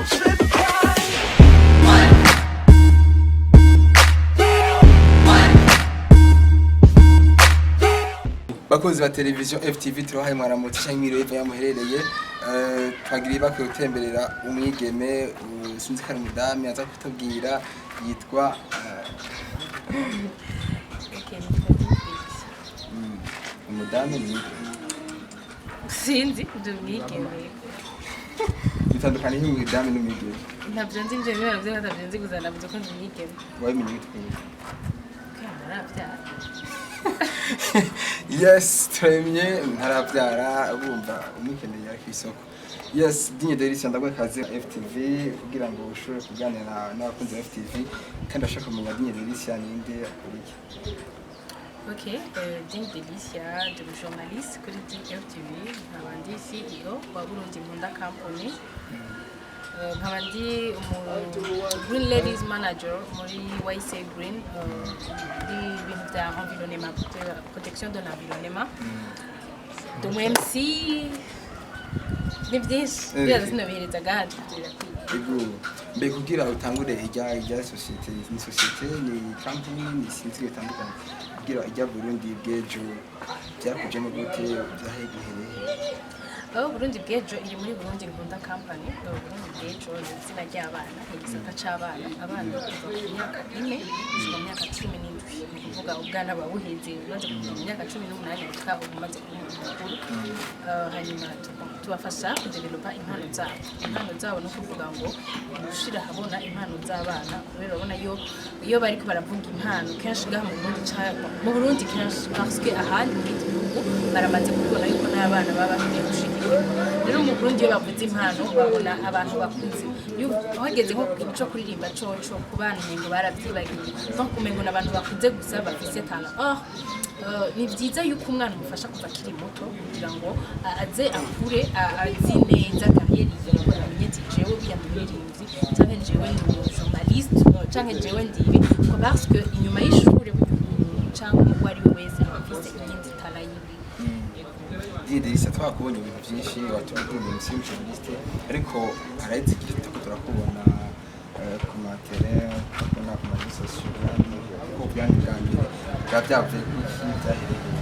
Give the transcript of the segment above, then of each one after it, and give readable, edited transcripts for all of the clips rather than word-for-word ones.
Slip and slide. Bakunzi ba televiziyo FTV, turahaye mwaramutse canke mwiriwe iva yamuherereye. Twagiriye bakwiye gutemberera umwigeme, sinzi ko ari umudamu, aza kutubwira yitwa Okay, nitwa Delicia. Umudamu ni umwigeme? Sinzi, ndi umwigeme. Bitandukanye nk'umudamu n'umwigeme? Ntabyo nzi, ibyo biba byo ntabyo nzi, gusa navuze ko ndi umwigeme. Wabimenye gute kumenya? Kandi ntarabyara. Yes, turemye ntarabyara, bumva umwigeme yari ku isoko. Yes, Digne Delicia, ndaguha ikaze FTV kugira ngo ushobore kuganira n'abakunzi ba FTV kandi bashaka kumenya Digne Delicia ninde, akora iki. Ok, Digne Delicia, ndi journaliste kuri DFTV, nkaba ndi CEO wa Burundi Nkunda Company. Nkaba ndi umu Green Ladies Manager muri YC Green, muri ibintu bya environnement, protection de l'environnement. Ndi umu MC, ni byinshi. Biriya sinobihereza gahandi birakwiye. Ego, mbe kugira utangure irya société, ni société, ni company, ni sinzi bitandukanye, kugira ijya Burundi bw'ejo, byakujemo gute, byahegereye? Aho Burundi bw'ejo iri muri Burundi Nkunda Company. Burundi bw'ejo ni izina ry'abana, ni igisata c'abana, abana kuva ku myaka 4 gushika mu myaka 17. Ni ukuvuga ubwana buba buheze, umaze kuva mu myaka 18 gushika ubu umaze kuba umuntu mukuru. Hanyuma tubafasha kudevelopa impano zabo. Impano zabo no kuvuga ngo gushira ahabona impano z'abana, kubera urabona iyo bariko baravuga impano kenshi ngaha mu Burundi, mu Burundi kenshi, parce que ahandi mu bindi bihugu baramaze kubibona yuko n'abana baba bakwiye gushigikirwa. Rero mu Burundi iyo bavuze impano babona abantu bakuze. Iyo hageze nko ku kintu co kuririmba coco, ku bana umengo baravyibagiye, donc umengo ni abantu bakuze gusa bafise talent. Or ni byiza yuko umwana umufasha kuva akiri muto kugira ngo aze akure azi neza carrière yiwe, amenye ati jewe buriya ndi umuririmbyi, canke jewe ndi umujournaliste, canke jewe ndi ibi, ko parce que inyuma y'ishure burya umuntu canke uwo ari we wese aba afise iyindi talent yiwe. Digne Delicia, twakubonye ibintu byinshi, watubwiye uri MC, journaliste, ariko haraheze igihe turiko turakubona ku ma télé, turakubona ku ma réseaux sociaux, kuko bwandi bwa mbere bwa byavuye kuki, byaherereye?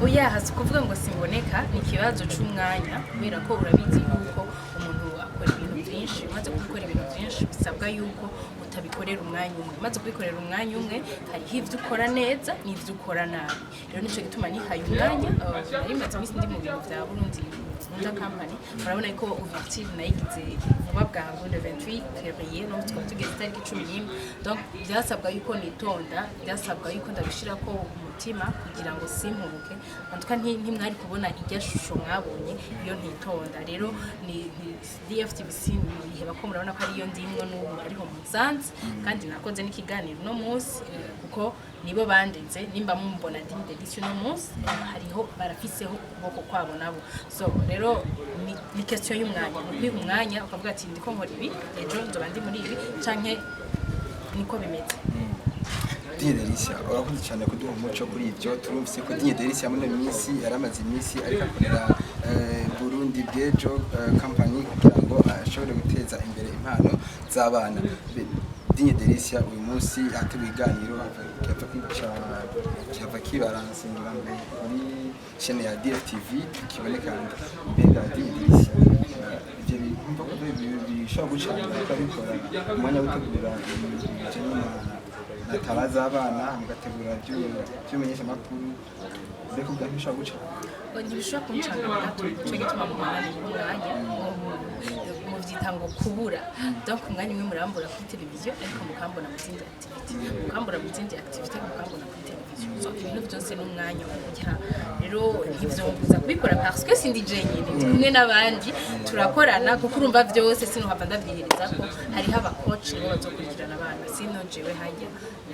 Oya, hasi kuvuga ngo simboneka ni ikibazo c'umwanya, kubera ko urabizi yuko umuntu akora ibintu byinshi. Umaze gukora ibintu byinshi bisabwa yuko utabikorera umwanya umwe. Umaze kubikorera umwanya umwe, hariho ivyo ukora neza n'ivyo ukora nabi. Rero nico gituma nihaye umwanya. Nari maze iminsi ndi mu bintu vya Burundi Nkunda Company. Murabona ko ouverture nayigize vuba bwangu, le 28 février, no tukaba tugeze itariki 11. Donc byasabwa yuko nitonda, byasabwa yuko ndabishirako umutima kugira ngo simpubuke. En tout cas ntimwari kubona irya shusho mwabonye iyo ntitonda. Rero ni DFTVC niheba ko murabona ko ariyo ndimwo n'ubu, ariho musanze, kandi nakoze n'ikiganiro uno munsi, kuko nibo bandenze. Nimba mumbona Digne Delicia uno munsi, hariho barafiseho ukuboko kwabo nabo. So rero ni question y'umwanya, ni ukwiha umwanya ukavuga ati ndiko nkora ibi, ejo nzoba ndi muri ibi, canke niko bimeze. Digne Delicia, urakoze cyane kuduha umuco kuri ibyo. Turumvise ko Digne Delicia muri ino minsi yaramaze iminsi ariko akorera Burundi bw'ejo company kugira ngo ashobore guteza imbere impano z'abana. Digne Delicia uyu munsi hateguye ibiganiro kiva kica kiva kibaranse ngira ngo kuri chaîne ya DFTV kiboneka. Mbega Digne Delicia, ibyo bintu ko bishobora gucana ariko abikora umwanya wo gutegura ibintu bijyanye na talent z'abana, mugategura by'umenyeshamakuru, mbega ubwa ntibishobora guca? Ntibishobora kuncanga na gato. Nico gituma mubona ni umwanya muvyita ngo kubura. Donc umwanya umwe murambura kuri televiziyo, ariko mukambona mu zindi activité, mukambura mu zindi activité, mukambona kuri televiziyo. So ibintu byose n'umwanya ubiha. Rero ntivyombuza kubikora parce que sindi jenyine, ndi kumwe n'abandi turakorana, kuko urumva vyose sinohava ndavyihereza ko hariho abacoach nibo bazokurikirana abana, sino jewe hajya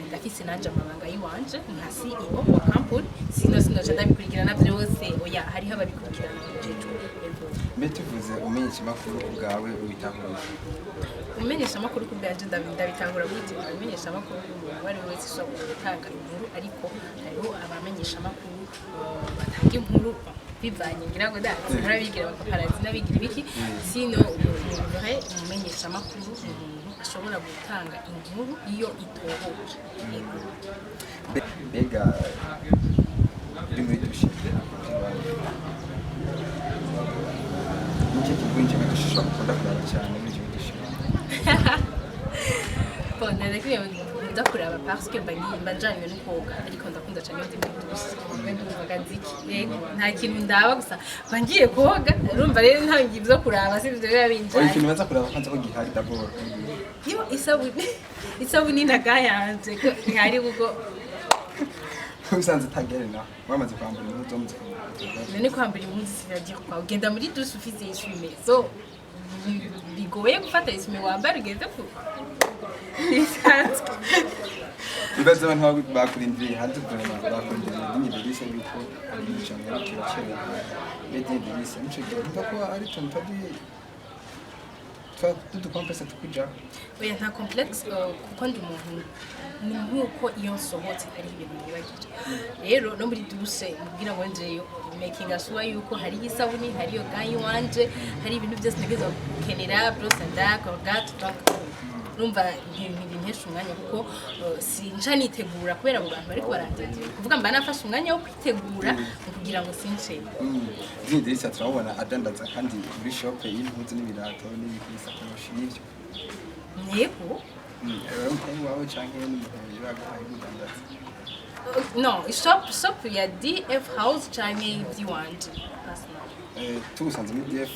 ndafise nanje amabanga yiwanje nka CEO wa company, sino sinoja ndabikurikirana vyose. Oya, hariho ababikurikirana bijejwe. Yego. Mbe tuvuze umenyeshamakuru, ubwawe ubitahura? Umumenyeshamakuru ku bwanje ndabitahura gute? Umumenyeshamakuru ni umuntu uwo ari we wese ushobora gutanga inkuru, ariko hariho abamenyeshamakuru. batanga inkuru bivanye, ngira ngo ndazi hari abigira abapaparazzi n'abigira ibiki. Sino umuntu vrai umumenyeshamakuru ni umuntu ashobora gutanga inkuru iyo itohoje. Yego. Mbega uri muri douche, nicyo kintu winjiye muri douche ushobora gukunda kuraba cyane muri icyo douche? Bon, naragiye nkunda kuraba parce que mba njanywe no koga, ariko ndakunda cyane iyo ndi muri douche mbe ndumva akaziki. Yego, nta kintu ndaba, gusa mba ngiye koga. Urumva rero ntangiye ibyo kuraba si ibyo biba Oya, binjanye. ikintu baza kuraba kwanza ko gihari d'abord. Yo, isabuni nagayanje ko ihari kuko Usanze utagere naho wamaze kwambara impuzu, wamaze kwambara. None kwambara impuzu, c'est-à-dire quoi? Ugenda muri douche ufise essuie-main, so bigoye gufata essuie-main wambara ugeze ku bisanzwe. Ibibazo abantu bakurindiriye hanze, vraiment bakurindiriye Digne Delicia yuko ari cyane kirakera. Mbe Digne Delicia, nico gihe numva ko ari tuntu twa tudukompesa tukujaho? Oya, nta complexe, kuko ndi umuntu ni nk'uko iyo nsohotse hari ibintu nibagira. Rero no muri douche mubwira ngo njeyo making sure yuko hari isabuni, hariyo gants iwanje, hari ibintu byose ntegerezwa gukenera, brosse à dents, Colgate. Donc urumva ntibintesha umwanya kuko sinca nitegura kubera abo bantu bariko barandindira, kuvuga mba nafashe umwanya wo kwitegura mu kugira ngo since. Digne Delicia turabona adandaza kandi muri shop y'impuzu n'ibirato n'ibisakoshi n'ivyo. Yego. Rero umutayi wawe canke n'umuntu baguhaye kudandaza? No, shop ya DF House canke ivy'iwanje personal. Tugusanze muri DF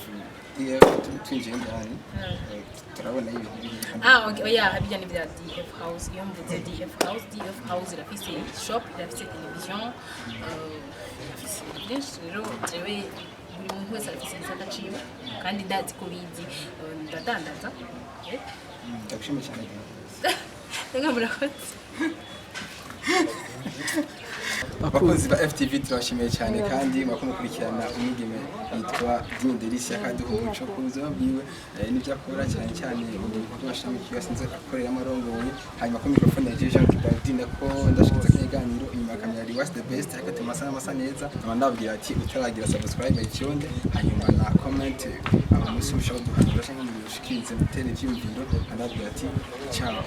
twinjiye indani, turabona ibintu biri Ah, okay. Oya, habijya ni vya DF House. Iyo mvuze DF House, DF House irafise shop, irafise television, irafise ibintu byinshi. Rero jewe buri muntu wese arafise igisata ciwe kandi ndazi ko bizi. Ndadandaza. Ndagushimiye cyane Digne Delicia. Reka, murakoze. Abakunzi ba FTV, turabashimiye cyane kandi mwakomukurikirana umwigeme yitwa Digne Delicia akaduha umuco ku buzima bwiwe, n'ibyo akora cyane cyane mu bikorwa bashamikiye asinze akoreramo arongoye. Hanyuma ko microphone ya Jean Kibaldine ko ndashikiza kiganiro, inyuma ya kamera was the best, ariko tumasa n'amasa neza. Nkaba ndababwira ati utaragira subscribe icyonde, hanyuma na comment abamusi mushobora duhanura cyangwa mu gushikiriza mutere ivyiyumviro. Ndababwira ati ciao.